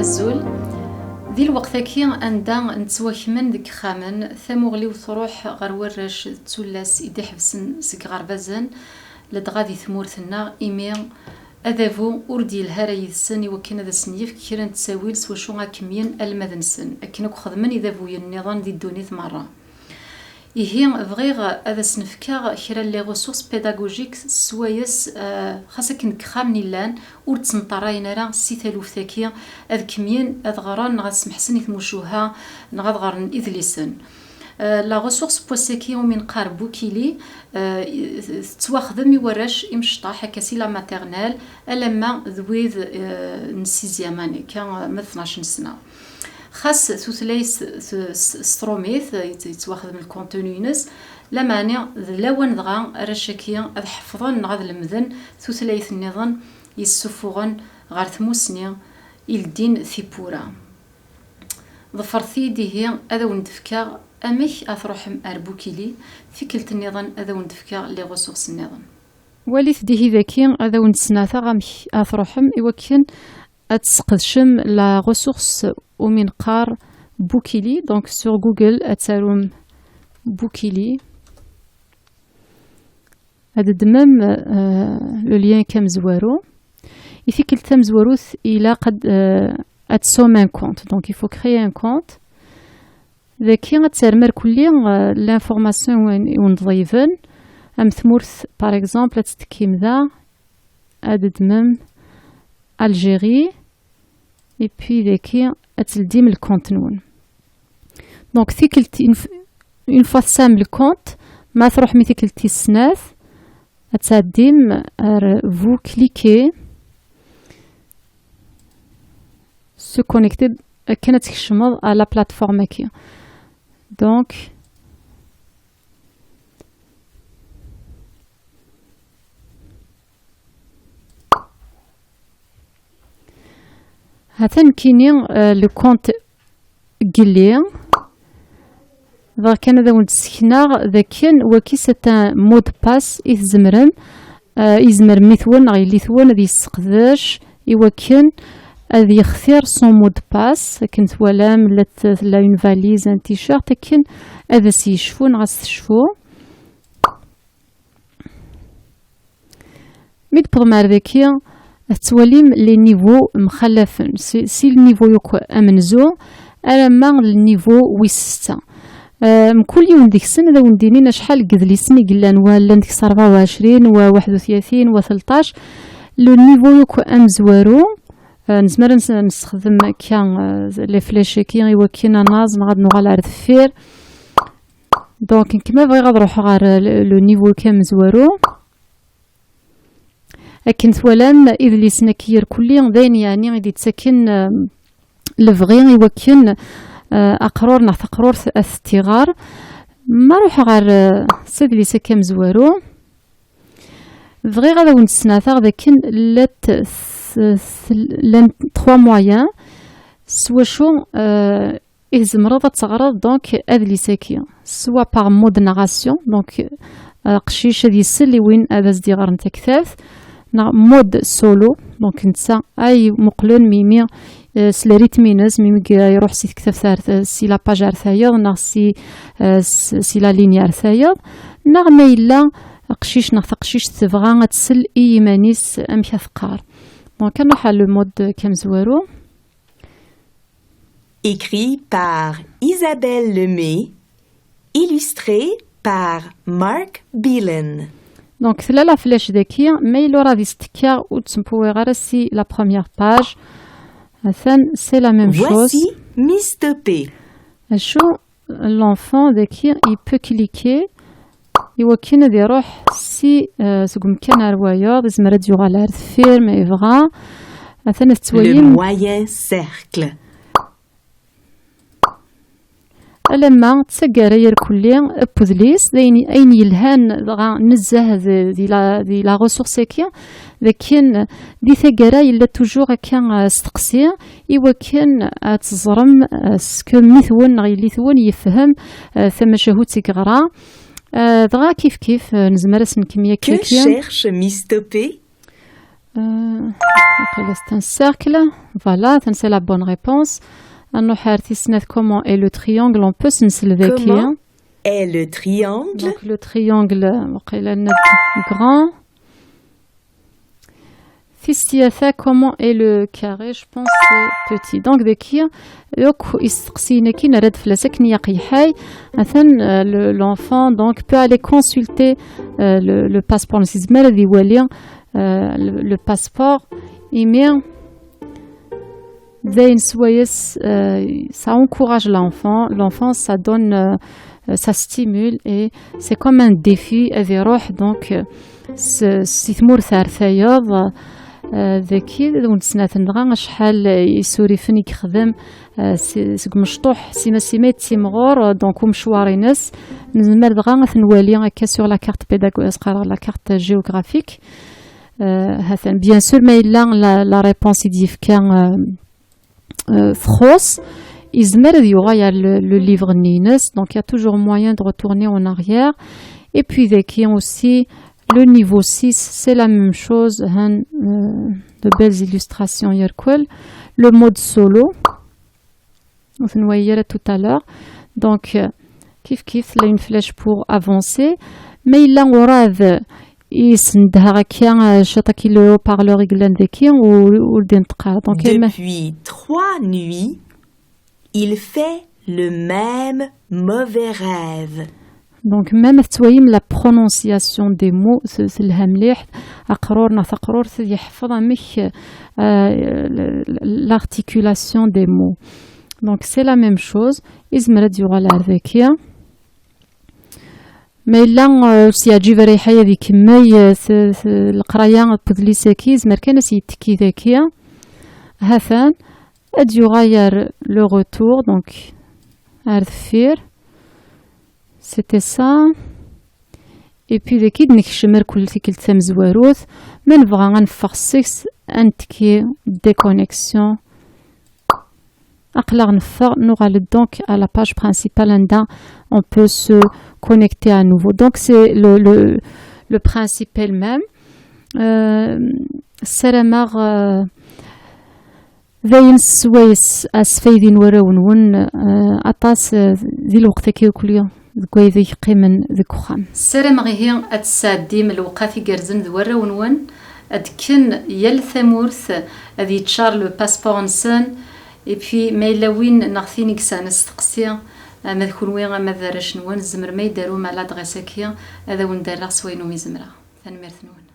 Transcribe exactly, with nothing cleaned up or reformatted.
Azul. Di lweqt-agi anda nettwakmen deg yixxamen, tamuɣli-w truḥ ɣer warrac d tullas i d-iḥebsen seg iɣerbazen, ladɣa di tmurt-nneɣ, imi adabu ur d-yelha ara yid-sen i wakken ad asen-yefk kra n ttawil s wacu ad kemmyen almad-nsen, akken akk xedmen idabuyen nniḍen di ddunit merra. Ihi, bɣiɣ ad asen-fkeɣ kra n les ressources pédagogiques s wayes, eh, xas akken deg yixxamen i llan, ur ttneṭṭarayen ara si taluft-agi, ad kemmyen ad ɣren neɣ ad smeḥsen i tmucuha neɣ ad ɣren idlisen. Eh, la ressource n wass-agi umi neqqar Bukili, eh, tettwaxdem i warrac imecṭaḥ akka si la maternelle alamma d wid, eh, n sixième année, akka, eh, ma d tnac n sna. Xas tutlayt s, s, s trumit, eh, yet-, yettwaxdem lkontenu-ines, lameɛna d lawan dɣa arrac-agi ad ḥefḍen neɣ ad lemden tutlayt nniḍen yessuffuɣen ɣer tmusni i ldin tiwwura. Ḍefret-iyi-d ihi ad awen-d-fkeɣ amek ad truḥem ar Bukili, tikkelt nniḍen ad awen-d-fkeɣ les ressources nniḍen. Walit-d ihi daki ad awen-d-sneɛteɣ amek ad truḥem i wakken ad tesqedcem la ressource umi neqqar Bukili. Donc sur Google ad tarum Bukili. Ad ddmem, euh, le lien-agi amezwaru. I tikkelt tamezwarut ilaq ad, euh, ad tesɛum un compte. Donc il faut créer un compte. Daki ad terrem irkelli, euh, l'information i wen-, i wen-d-ḍeyben. Am tmurt, par exemple, ad tettekkim da, ad ddmem Algérie, et puis daki ad teldim lkont-nwen. Donc tikkelt, une f-, une fois tesɛam lkont, ma truḥem i tikkelt tis snat, ad tɛeddim ar vous cliquez se connecter akken ad tkecmeḍ à la plateforme-agi. Donc, ha-t-an nekkini, euh, le compte gelli. Bɣiɣ kan ad awen-d-ssekneɣ d akken waki c'est un mot de passe i tzemrem, euh, yezmer mmi-twen neɣ yelli-twen ad yesseqdec i wakken ad yextir son mot de passe. Akken twalam, la t-, tella une valise, un t-shirt, akken ad as-yecfu neɣ ad as-tecfu. Mi d-tewwḍem ar daki, tettwalim les niveaux mxallafen, si, si le niveau yakk amenzu alamma le niveau wis setta. Euh, mkul yiwen deg-sen ad awen-d-inin acḥal n yedlisen i yellan, wa llan deg-s rebɛa u ɛecrin, wa waḥed u tlatin, wa tleṭṭac. Le niveau yakk amezwaru, euh, nezmer ad nes-, nessexdem akka, euh, les flèches-agi i wakken ad naẓ neɣ ad nuɣal ar deffir. Donc, nekk ma bɣiɣ ad ruḥeɣ ɣer, euh, le, le niveau yakk amezwaru, akken twalam, idlisen-agi irkelli d ayen yeɛni i d-yettaken, euh, lebɣi i wakken, euh, aqrur neɣ taqrurt ad t-iɣer. Ma ruḥeɣ ɣer, euh, s adlis-agi amezwaru, bɣiɣ ad awen-d-sneɛteɣ d akken llant, s-, s-, llant trois moyens, s wacu, euh, i tzemreḍ ad teɣreḍ, donc, adlis-agi, soit par mode narration, donc, euh, aqcic ad isell i win ad as-d-iɣren taktabt, neɣ mode solo, donc, netta ay muqlen mimi, euh, s le rythme-ines, mimi g-, iruḥ si tektabt ar t-, si la page ar tayeḍ, neɣ si, euh, s-, si la ligne ar tayeḍ, neɣ ma yella aqcic neɣ taqcict tebɣa ad tsell i yiman-is amek ad teqqar. Donc, ad nruḥ ɣer le mode-agi amezwaru. Écrit par Isabelle Lemay, illustré par Mark Beelan. Donc, tella la flèche daki, ma yella ur ad istekka, ur ttempuwiɣ ara si la première page. Atan, c'est la même chose. Voici Miss Topé. Acu, l'enfant daki, il peut cliquer i wakken ad iruḥ si, euh, seg umkan ar wayeḍ, izmer ad yuɣal ar deffir ma yebɣa. Atan ad tettwalim. Le moyen cercle. Alamma d taggara irkelli n wedlis, d ayen, ayen yelhan dɣa nezzeh di, di la, di la ressource-agi, d akken di taggara yella toujours akka, euh, asteqsi, i wakken ad teẓrem, euh, est-ce que mmi-twen neɣ yelli-twen yefhem, euh, tamacahut i yeɣra. Euh, dɣa kif kif, euh, nezmer ad s-nkemmel akka. Que cherche Miss Topé? Euh, après, c'est un cercle. Voilà, c'est la bonne réponse. Ad nruḥ ar tis snat, comment est le triangle? On peut s-nsel daki. Comment est le triangle? Donc, le triangle, waqila n-, grand. Tis tlata, comment est le carré? Je pense c'est petit. Donc, daki, akk isteqsiyen-agi nerra-d fell-as akken yaqi ḥay. Atan, euh, le, l'enfant, donc, peut aller consulter, euh, le, le passeport. Nezmer ad iwali, euh, le, le passeport. Imi, dayen swayes, euh, ça encourage l'enfant. L'enfant, ça donne, euh, euh, ça stimule et c'est comme un défi. Ad iruḥ, donc, euh, s-, si tmurt ar tayeḍ, euh, daki, d wen-d-snat-nneɣ acḥal isurifen i yexdem, euh, si-, seg umecṭuḥ, sima sima yettimɣur, euh, donc umecwar-ines, nezmer dɣa ad t-nwali akka sur la carte pédago-, as qqareɣ la carte géographique. Euh, hatan, bien sûr, ma yella la, la réponse i d-yefka, euh, euh, txuṣ, izmer ad yuɣal ar le, le livre-nni-ines. Donc, il y a toujours moyen de retourner en arrière. Et puis, daki aussi, le niveau six, c'est la même chose, hein, euh, de belles illustrations, yerkul. Le mode solo, on va tout à l'heure. Donc, euh, kif kif, là, une flèche pour avancer. Mais il a, ur ad, i s-nedheɣ akka, euh, ciṭ akka le haut-parleur i yellan daki, ur, ur d-inṭeq ara. Donc, euh, ma- Depuis trois nuits, il fait le même mauvais rêve. Donc, même tettwalim la prononciation des mots, s-, telha mliḥ, aqrur neɣ taqrurt, yeḥfeḍ amek, euh, l-, l-, l'articulation des mots. Donc, c'est la même chose. Izmer ad yuɣal ar daki. Ma yella, euh, ur s-yeɛǧib ara i ḥay ad ikemmel, euh, s-, s-, leqraya n udlis-agi, izmer kan ad s-yettekki daki. Hatan, ad yuɣal ar le retour, donc, ar deffir. C'était ça. Et puis, daki d-nekcem ar kul tikkelt tamezwarut. Ma nebɣa ad neffeɣ seg-s, ad nettekki déconnexion. Aql-aɣ neffeɣ, nuɣal-d donc à la page principale anda on peut se connecter à nouveau. Donc c'est le, le, le principe même. Euh, ssarameɣ, euh, dayen s swayes asfaydi n warraw-nwen, euh, aṭas, euh, di lweqt-agi akk deg waydeg qqimen deg uxxam. Ssarameɣ ihi ad tesɛeddim lewqat igerrzen d warraw-nwen, ad kken yal tamurt, ad yeččar le passeport-nsen, et puis ma yella win neɣ tin i yesɛan asteqsi, ama d kunwi ama d arrac-nwen, tzemrem ad yi-d-tarum à l'adresse-agi, ad awen-d-rreɣ s wayen umi zemreɣ. Tanemmirt-nwen.